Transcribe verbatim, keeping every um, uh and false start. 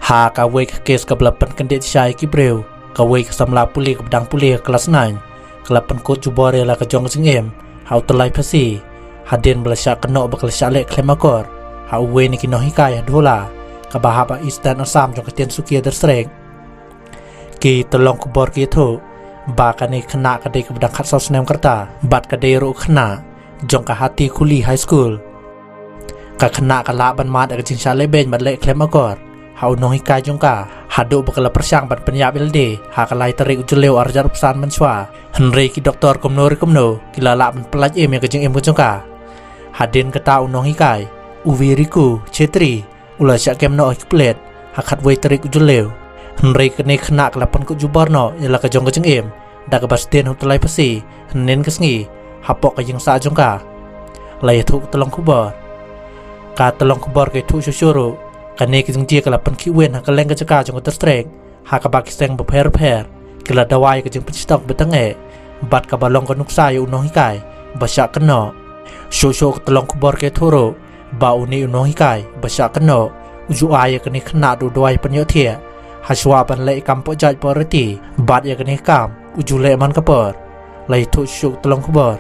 Ha kawei ka kes kaba la pynkyndit shisha ïa ki briew, kawei ka samla pule kaba dang pule ha klas nine ka la pynkut jubor ïa la ka jong ka jingim ha u tyllai phasi, hadien ba la shah kynnoh ba ka la shah leh khlem akor ha uwei na ki nonghikai ha Dhola, kaba hap ha Eastern Assam jong ka Tinsukia District. Ki tyllong khubor ki ïathuh ba kane ka khynnah ka dei kaba dang khatsaw snem ka rta bad ka dei ruh ka khynnah jong ka Hatikhuli High School. Ka khynnah ka lah ban mad ïa ka jingshah lehbeiñ bad leh khlem akor ha u nonghikai jong ka, haduh ba ka la pyrshang ban pynïap ïa lade ha ka lai tarik u Jylliew arhajar arphew san mynshwa. Hynrei ki doktor kumno re kumno ki la lah ban pyllait im ïa ka jingim ka jong ka. Hadien kata u nonghikai, u Viriku Chetri, u la shah kem noh ha ki pulit ha khatwei tarik u Jylliew. Hynrei kane ka khynnah ka la pynkut jubor noh ïa la ka jong ka jingim da kaba sdien ha u tyllai phasi hynnin ka sngi hapoh ka ïing sah jong ka, la ïathuh ka tyllong khubor. Ka tyllong khubor ka ïathuh shuh shuh ruh, kane ka jingjia ka la pynkhih win ha kylleng ka jaka jong ka district, ha kaba ki seng bapher bapher ki la dawa ïa ka jingpynshitom ba tang eh bad kaba long ka nuksa ïa u nonghikai ba shah kynnoh. Shuh shuh ka tyllong khubor ka ïathuh ruh ba une u nonghikai ba shah kynnoh u ju ai ïa kane ka khynnah da u dawai pynïohthiah ha shuwa ban leh ïa ka kam poh jait poh riti, bad ïa kane ka kam u ju leh man ka por, la ïathuh shuh shuh ka tyllong khubor.